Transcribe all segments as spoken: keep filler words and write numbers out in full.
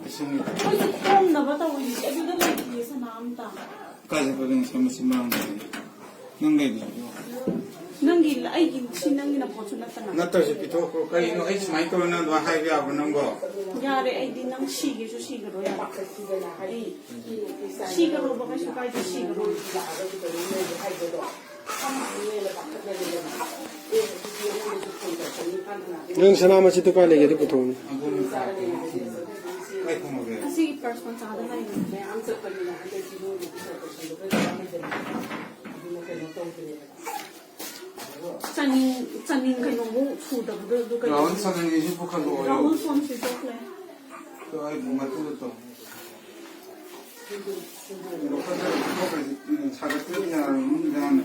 ꯑꯩꯈꯣꯏꯁꯨ ꯈꯣꯝꯅꯕ ꯇꯧꯔꯤꯁꯦ, ꯑꯗꯨꯗ ꯂꯩꯇꯤꯌꯦ ꯁꯅꯥ ꯑꯝꯇ꯫ ꯀꯥꯏ ꯆꯠꯄꯗ ꯉꯁꯥꯏ ꯃꯁꯤ ꯃꯥꯡꯈ꯭ꯔꯦ? ꯅꯪ ꯂꯩꯕꯗꯨꯕꯨ? ꯅꯪꯒꯤ, ꯑꯩꯒꯤ, ꯁꯤ ꯅꯪꯒꯤ ꯅꯄꯣꯠꯁꯨ ꯅꯠꯇꯅ꯫ ꯅꯠꯇ꯭ꯔꯁꯨ ꯄꯤꯊꯣꯛꯈ꯭ꯔꯣ꯫ ꯀꯩꯅꯣ ꯑꯩ ꯁꯨꯃꯥꯏꯅ ꯇꯧꯔ ꯅꯪ ꯑꯗꯨꯃꯥꯏꯅ ꯍꯥꯏꯕ ꯌꯥꯕ꯭ꯔꯣ ꯅꯪꯕꯣ? ꯌꯥꯔꯦ, ꯑꯩꯗꯤ ꯅꯪ ꯁꯤꯒꯦꯁꯨ ꯁꯤꯈ꯭ꯔꯣ, ꯌꯥꯔꯦ꯫ ꯑꯩ ꯁꯤꯈ꯭ꯔꯣꯕ, ꯀꯩꯁꯨ ꯀꯥꯏꯗꯦ, ꯁꯤꯈ꯭ꯔꯣ꯫ ꯅꯪ ꯁꯅꯥ ꯃꯆꯦꯠꯇꯣ ꯀꯥꯏ ꯂꯩꯒꯦ? ꯑꯗꯨ ꯄꯨꯊꯣꯛꯎꯅꯦ꯫ ꯑꯁꯤꯒꯤ ꯄꯔꯁ ꯃꯆꯥꯗ ꯂꯩꯕꯅꯦ꯫ ꯆꯅꯤꯡ, ꯆꯅꯤꯡ ꯀꯩꯅꯣꯕꯨ ꯁꯨꯗꯕꯗꯣ ꯑꯗꯨ ꯀꯩꯅꯣ꯫ ꯔꯥꯍꯨꯜ ꯁꯅꯤꯡꯒꯤꯁꯨ ꯄꯨꯈꯠꯂꯛꯑꯣ꯫ ꯔꯥꯍꯨꯜ ꯐꯣꯟ ꯁ꯭ꯋꯤꯆ ꯑꯣꯐ ꯂꯩ꯫ ꯑꯗꯣ ꯑꯩ ꯃꯇꯨꯗ ꯇꯧ꯫ ꯁꯥꯒꯠꯇ꯭ꯔꯗꯤ ꯌꯥꯔꯣꯏ, ꯅꯨꯃꯤꯗꯥꯡ꯫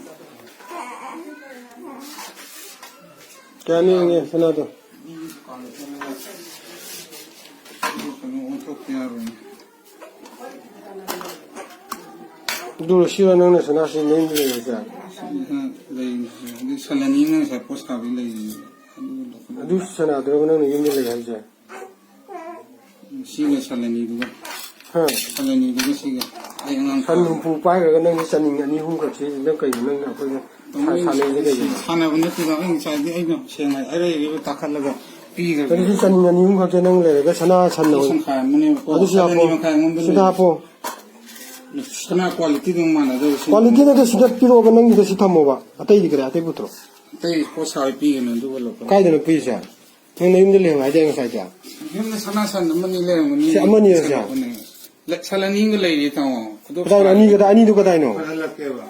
ꯀꯌꯥꯅꯤ ꯌꯦꯡꯉꯦ ꯁꯅꯥꯗꯣ? ꯀꯩꯅꯣ ꯑꯣꯟꯊꯣꯛꯇ ꯌꯥꯔꯣꯏꯅꯦ꯫ ꯑꯗꯨ ꯁꯤꯔꯣ ꯅꯪꯅ ꯁꯅꯥꯁꯤ ꯅꯌꯨꯝꯗ ꯂꯩꯔꯤꯁꯦ? ꯁꯤꯗ ꯂꯩꯔꯤꯁꯦ꯫ ꯑꯗꯩ ꯁꯂꯅꯤꯅ ꯉꯁꯥꯏ ꯄꯣꯠ ꯁꯥꯕꯩ ꯂꯩꯔꯤꯅꯦ꯫ ꯑꯗꯨ ꯂꯧꯈꯠꯂꯣ꯫ ꯑꯗꯨ ꯁꯅꯥꯗꯨꯔꯕ ꯅꯪꯅ ꯌꯨꯝꯗ ꯂꯩ ꯍꯥꯏꯁꯦ? ꯁꯤꯒ ꯁꯂꯅꯤꯗꯨꯒ꯫ ꯍꯥ? ꯁꯂꯅꯤꯗꯨꯒ ꯁꯤꯒ꯫ ꯑꯩ ꯑꯉꯥꯡ ꯁꯟ ꯀꯥꯔꯦ꯫ ꯍꯨꯝꯐꯨ ꯄꯥꯏꯈ꯭ꯔꯒ ꯅꯪꯒꯤ ꯆꯅꯤꯡ ꯑꯅꯤ ꯑꯍꯨꯝ ꯈꯛꯁꯤ ꯅꯪ ꯀꯩꯅꯣ ꯅꯪꯅ ꯑꯩꯈꯣꯏꯗ ꯁꯥ-, ꯁꯥꯟꯅꯩꯁꯦ ꯀꯩꯒꯤꯅꯣ? ꯁꯥꯟꯅꯕ ꯅꯠꯇꯦꯗ, ꯑꯩ ꯉꯁꯥꯏꯗꯤ ꯑꯩꯅ ꯁꯦꯡꯅ ꯑꯔꯩ ꯑꯔꯩꯕ ꯇꯥꯈꯠꯂꯒ ꯄꯤꯈ꯭ꯔꯕꯅꯤ꯫ ꯑꯗꯨꯗꯤ ꯆꯅꯤꯡ ꯑꯅꯤ ꯑꯍꯨꯝ ꯈꯛꯁꯦ ꯅꯪ ꯂꯩꯔꯒ ꯁꯅꯥ ꯁꯟ ꯁꯤ ꯑꯣꯏ-, ꯁꯪꯈꯥꯏ ꯑꯃꯅꯦꯕꯀꯣ, ꯑꯗꯨꯁꯨ ꯁꯂꯅꯤ ꯍꯥꯞꯄꯣ꯫ ꯃꯈꯥꯏ ꯑꯃ ꯁꯤꯗ ꯂꯩ꯫ ꯍꯥꯄꯣ꯫ ꯁꯅꯥ ꯀ꯭ꯋꯥꯂꯤꯇꯤꯗꯨ ꯃꯥꯟꯅꯗꯕ ꯁꯤ꯫ ꯀ꯭ꯋꯥꯂꯤꯇꯤ ꯅꯠꯇꯦ, ꯁꯤꯗ ꯄꯤꯔꯛꯑꯣꯕ, ꯅꯪꯒꯤꯗ ꯁꯤ ꯊꯝꯃꯣꯕ꯫ ꯑꯇꯩꯗꯤ ꯀꯔꯤ, ꯑꯇꯩ ꯄꯨꯊꯣꯔꯛꯑꯣ꯫ ꯑꯇꯩ ꯄꯣꯠ ꯁꯥꯕ ꯄꯤꯒꯅꯨ, ꯑꯗꯨꯒ ꯂꯧꯈꯠꯂꯣ꯫ ꯀꯥꯏꯗꯅꯣ ꯄꯤꯔꯤꯁꯦ? ꯅꯪ ꯅꯌꯨꯝꯗ ꯂꯩꯍꯧ ꯍꯥꯏꯗꯥꯏ ꯉꯁꯥꯏꯗꯤ? ꯌꯨꯝꯗ ꯁꯅꯥ ꯁꯟ ꯑꯃꯅꯤ ꯂꯩꯔꯝꯒꯅꯤ꯫ ꯁꯤ ꯑꯃꯅꯤ ꯑꯁꯦ? ꯁꯟ ꯑꯅꯤꯒ ꯂꯩꯔꯤ, ꯇꯥꯃꯣ꯫ ꯑꯗꯨ ꯀꯗꯥꯏꯅꯣ? ꯑꯅꯤꯒ-, ꯑꯅꯤꯗꯨ ꯀꯗꯥꯏꯅꯣ? ꯐꯒꯠꯍꯜꯂꯛꯀꯦꯕ꯫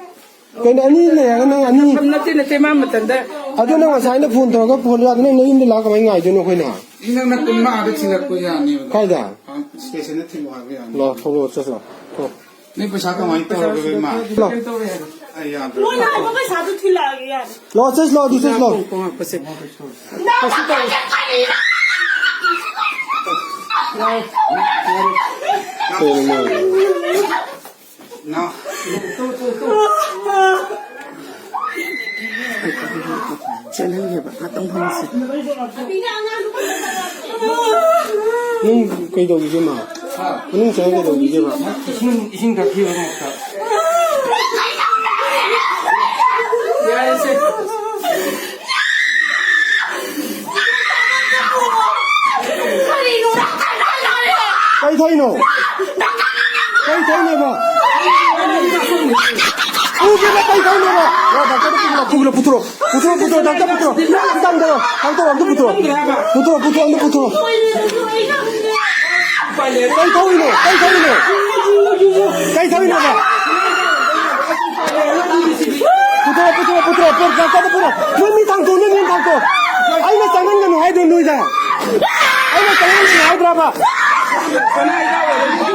ꯀꯩꯅꯣ ꯑꯅꯤ ꯂꯩꯔꯒ ꯅꯪ ꯑꯅꯤ? ꯅꯠꯇꯦ, ꯅꯠꯇꯦ, ꯃꯥ ꯃꯊꯟꯇ꯫ ꯑꯗꯨ ꯅꯪ ꯉꯁꯥꯏꯅ ꯐꯣꯟ ꯇꯧꯔꯒ ꯐꯣꯟ ꯌꯥꯗ ꯅꯪ ꯅꯌꯨꯝꯗ ꯂꯥꯛꯑ ꯀꯃꯥꯏꯅ ꯉꯥꯏꯗꯣꯏꯅꯣ ꯑꯩꯈꯣꯏꯅ? ꯏꯅꯛ ꯅꯛꯄ ꯃꯥ ꯑꯥꯗ ꯊꯤꯜꯂꯛꯄ ꯌꯥꯅꯤꯕ꯫ ꯀꯥꯏꯗ? ꯑꯥ, ꯁ꯭ꯇꯦꯁꯟꯗ ꯊꯤꯜꯂꯛꯑꯣ ꯍꯥꯏꯕ ꯌꯥꯅꯤ꯫ ꯂꯥꯛꯑꯣ, ꯊꯣꯛꯂꯛꯑꯣ, ꯆꯠꯁꯤ ꯂꯥꯛꯑꯣ꯫ ꯊꯣꯛ꯫ ꯅꯣꯏ ꯄꯩꯁꯥ ꯀꯃꯥꯏꯅ ꯇꯧꯔꯒꯦ, ꯏꯃꯥ? ꯂꯥꯛꯑꯣ꯫ ꯑꯩ ꯌꯥꯗ꯭ꯔꯦ꯫ ꯃꯣꯏꯅ ꯍꯥꯏꯕ ꯄꯩꯁꯥꯗꯨ ꯊꯤꯜꯂꯛꯑꯒꯦ ꯌꯥꯔꯦ꯫ ꯂꯥꯛꯑꯣ, ꯆꯠꯁꯤ ꯂꯥꯛꯑꯣ, ꯑꯗꯨ ꯆꯠꯁꯤ ꯂꯥꯛꯑꯣ꯫ ꯀꯣꯡ ꯀꯣꯡ ꯍꯥꯞꯄꯁꯦ꯫ ꯅꯪ ꯀꯩꯁꯨ ꯇꯧꯔꯣꯏ꯫ ꯀꯔꯤꯅꯣ? ꯀꯩꯅꯣ? ꯅꯥꯎ꯫ ꯆꯦꯜꯍꯟꯒꯦꯕ, ꯉꯥꯛꯇꯪ ꯐꯝꯁꯤ꯫ ꯃꯅꯨꯡ ꯀꯩꯗꯧꯈꯤꯒꯦ ꯃꯥ? ꯃꯅꯨꯡ ꯆꯪꯉ ꯀꯩꯗꯧꯈꯤꯒꯦꯕ? ꯏꯁꯤꯡ, ꯏꯁꯤꯡ ꯊꯛꯈꯤꯕꯃꯛꯇ꯫ ꯌꯥꯔꯦꯁꯦ꯫ ꯀꯩ ꯊꯛꯏꯅꯣ? ꯀꯩ ꯊꯛꯏꯅꯣꯕ? ꯐꯨꯒꯦꯕ, ꯀꯩ ꯊꯛꯏꯅꯣꯕ? ꯌꯥ, ꯗꯥꯛꯇꯔꯗ ꯄꯨꯈꯠꯂꯣ, ꯄꯨꯈꯠꯂꯣ, ꯄꯨꯊꯣꯔꯛꯑꯣ꯫ ꯄꯨꯊꯣꯔꯛꯑꯣ, ꯄꯨꯊꯣꯔꯛꯑꯣ, ꯗꯥꯛꯇꯔ ꯄꯨꯊꯣꯔꯛꯑꯣ꯫ ꯁꯤ ꯇꯥꯡꯗꯔꯣ, ꯗꯥꯛꯇꯔ ꯑꯝꯇ ꯄꯨꯊꯣꯔꯛꯑꯣ꯫ ꯄꯨꯊꯣꯔꯛꯑꯣ, ꯄꯨꯊꯣꯔꯛꯑꯣ, ꯑꯝꯇ ꯄꯨꯊꯣꯔꯛꯑꯣ꯫ ꯀꯩ ꯊꯧꯔꯤꯅꯣ? ꯀꯩ ꯊꯧꯔꯤꯅꯣ? ꯀꯩ ꯊꯧꯔꯤꯅꯣꯕ? ꯄꯨꯊꯣꯔꯛꯑꯣ, ꯄꯨꯊꯣꯔꯛꯑꯣ, ꯄꯨꯊꯣꯔꯛꯑꯣ, ꯄꯨꯊꯣꯔꯛꯑꯣ, ꯗꯥꯛꯇꯔꯗ ꯄꯨꯊꯣꯔꯛꯑꯣ꯫ ꯅꯣꯏ ꯃꯤ ꯊꯥꯡꯇꯣꯛꯑꯣ, ꯅꯣꯏ ꯃꯤ ꯊꯥꯡꯇꯣꯛꯑꯣ꯫ ꯑꯩꯅ ꯆꯪꯍꯟꯒꯅꯨ ꯍꯥꯏꯗ꯭ꯔꯣ ꯅꯣꯏꯗ? ꯑꯩꯅ ꯆꯪꯍꯟꯒꯅꯨ ꯍꯥꯏꯗ꯭ꯔꯕ? ꯌꯨꯡꯈꯠꯂꯣ,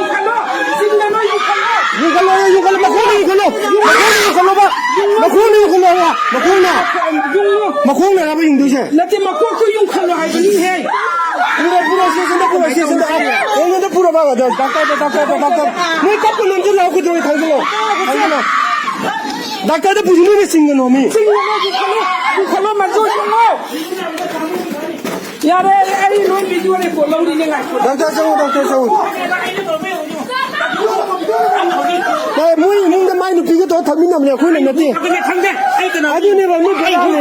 ꯌꯨꯡꯈꯠꯂꯣ, ꯆꯤꯡꯒꯅꯣ, ꯌꯨꯡꯈꯠꯂꯣ꯫ ꯌꯨꯡꯈꯠꯂꯣ, ꯌꯨꯡꯈꯠꯂꯣ, ꯃꯈꯣꯡꯅ ꯌꯨꯡꯈꯠꯂꯣ, ꯃꯈꯣꯡꯅ ꯌꯨꯡꯈꯠꯂꯣꯕ, ꯃꯈꯣꯡꯅ ꯌꯨꯡꯈꯠꯂꯣ ꯍꯥꯏꯕ, ꯃꯈꯣꯡꯅ꯫ ꯌꯨꯡꯉꯨ꯫ ꯃꯈꯣꯡꯅ ꯍꯥꯏꯕ ꯌꯨꯡꯗꯣꯏꯁꯦ꯫ ꯅꯠꯇꯦ, ꯃꯀꯣꯛꯇꯣ ꯌꯨꯡꯈꯠꯂꯣ ꯍꯥꯏꯕꯅꯤꯍꯦ꯫ ꯄꯨꯔꯣ, ꯄꯨꯔꯣ, ꯁꯤ, ꯁꯤꯗ ꯄꯨꯔꯣ, ꯁꯤ, ꯁꯤꯗ꯫ ꯑꯩꯉꯣꯟꯗ ꯄꯨꯔꯣꯕ, ꯑꯗꯣ ꯗꯥꯛꯇꯔꯗ, ꯗꯥꯛꯇꯔꯗ, ꯗꯥꯛꯇꯔ꯫ ꯅꯣꯏ ꯀꯞꯄ ꯅꯣꯝꯁꯤꯜꯂꯣ, ꯀꯩꯗꯧꯔꯦ, ꯊꯥꯡꯖꯤꯜꯂꯣ, ꯊꯥꯡꯖꯤꯜꯂꯣ꯫ ꯗꯥꯛꯇꯔꯗ ꯄꯨꯁꯤ, ꯅꯣꯏꯅ ꯆꯤꯡꯒꯅꯣ ꯃꯤ꯫ ꯆꯤꯡꯒꯅꯣ, ꯌꯨꯡꯈꯠꯂꯣ, ꯌꯨꯡꯈꯠꯂꯣ, ꯃꯗꯨ ꯌꯨꯡꯉꯣ꯫ ꯌꯥꯔꯦ, ꯑꯩ ꯂꯣꯏ video record ꯂꯧꯔꯤꯅꯦ, ꯉꯥꯏꯈꯣ꯫ ꯗꯥꯛꯇꯔ ꯆꯪꯉꯣ, ꯗꯥꯛꯇꯔ ꯆꯪꯉꯣ꯫ ꯑꯦ, ꯃꯣꯏ ꯏꯃꯨꯡꯗ ꯃꯥꯏ ꯅꯨꯄꯤꯒ ꯇꯧꯔ ꯊꯝꯃꯤꯟꯅꯕꯅꯦ, ꯑꯩꯈꯣꯏꯅ ꯅꯠꯇꯦ꯫ ꯈꯪꯗꯦ, ꯈꯪꯗꯦ꯫ ꯑꯩ ꯀꯅꯥ? ꯑꯗꯨꯅꯦꯕ, ꯃꯤ ꯕꯦꯔꯥꯅꯦ꯫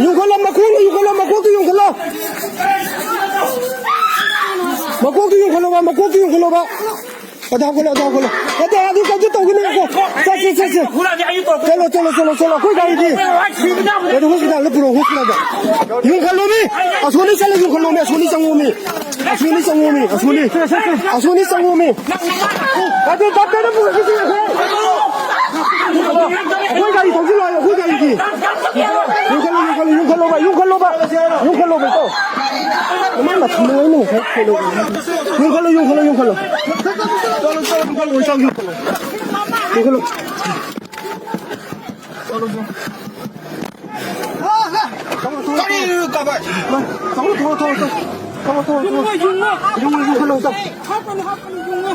ꯌꯨꯡꯈꯠꯂꯣ, ꯃꯈꯣꯡꯗ ꯌꯨꯡꯈꯠꯂꯣ, ꯃꯀꯣꯛꯇ ꯌꯨꯡꯈꯠꯂꯣ꯫ ꯃꯀꯣꯛꯇ ꯌꯨꯡꯈꯠꯂꯣꯕ, ꯃꯀꯣꯛꯇ ꯌꯨꯡꯈꯠꯂꯣꯕ꯫ ꯑꯗ ꯍꯧꯒꯠꯂꯣ, ꯑꯗ ꯍꯧꯒꯠꯂꯣ꯫ ꯅꯠꯇꯦ, ꯑꯗꯨ ꯀꯩꯁꯨ ꯇꯧꯒꯅꯨ, ꯉꯥꯏꯈꯣ꯫ ꯆꯠꯁꯦ, ꯆꯠꯁꯦ꯫ ꯆꯠꯂꯣ, ꯆꯠꯂꯣ, ꯆꯠꯂꯣ, ꯆꯠꯂꯣ꯫ ꯑꯩꯈꯣꯏ ꯒꯥꯔꯤꯗꯤ꯫ ꯑꯗꯨ ꯍꯣꯁꯄꯤꯇꯥꯜꯗ ꯄꯨꯔꯛꯑꯣ, ꯍꯣꯁꯄꯤꯇꯥꯜꯗ꯫ ꯌꯨꯡꯈꯠꯂꯣꯃꯤ꯫ ꯑꯁꯣꯝꯗ ꯆꯠꯂ ꯌꯨꯡꯈꯠꯂꯣꯃꯤ, ꯑꯁꯣꯝꯗ ꯆꯪꯉꯣꯃꯤ꯫ ꯑꯁꯣꯝꯗ ꯆꯪꯉꯣꯃꯤ, ꯑꯁꯣꯝꯗ꯫ ꯑꯁꯣꯝꯗ ꯆꯪꯉꯣꯃꯤ꯫ ꯑꯗꯨ ꯗꯥꯛꯇꯔꯗ ꯄꯨꯔꯛꯈꯤꯁꯤ, ꯉꯥꯏꯈꯣ꯫ ꯑꯩꯈꯣꯏ ꯒꯥꯔꯤ ꯊꯧꯖꯤꯜꯂꯣ ꯍꯥꯏꯌꯣ, ꯑꯩꯈꯣꯏ ꯒꯥꯔꯤꯗꯤ꯫ ꯌꯨꯡꯈꯠꯂꯣ, ꯌꯨꯡꯈꯠꯂꯣ, ꯌꯨꯡꯈꯠꯂꯣꯕ, ꯌꯨꯡꯈꯠꯂꯣꯕ, ꯌꯨꯡꯈꯜꯂꯣꯕ, ꯏꯇꯥꯎ꯫ ꯃꯥ ꯃꯊꯟꯗ ꯑꯩꯅ ꯉꯁꯥꯏ ꯀꯩꯅꯣ꯫ ꯌꯨꯡꯈꯠꯂꯣ, ꯌꯨꯡꯈꯠꯂꯣ, ꯌꯨꯡꯈꯠꯂꯣ꯫ ꯆꯠꯂꯣ, ꯆꯠꯂꯣ, ꯌꯨꯡꯈꯠꯂꯣ, ꯏꯇꯥꯎ, ꯌꯨꯡꯈꯠꯂꯣ꯫ ꯌꯨꯡꯈꯠꯂꯣ꯫ ꯀꯔꯤꯅꯣ ꯀꯥꯕꯥꯏ? ꯊꯧꯔꯣ, ꯊꯧꯔꯣ, ꯊꯧꯔꯣ, ꯊꯧꯔꯣ꯫ ꯊꯧꯔꯣ, ꯊꯧꯔꯣ, ꯊꯧꯔꯣ꯫ ꯌꯨꯡꯉꯣ, ꯌꯨꯡꯉꯣ꯫ ꯌꯨꯡꯉꯣ, ꯌꯨꯡꯈꯠꯂꯣ, ꯏꯇꯥꯎ꯫ ꯍꯥꯞꯀꯅꯨ, ꯍꯥꯞꯀꯅꯨ, ꯌꯨꯡꯉꯣ꯫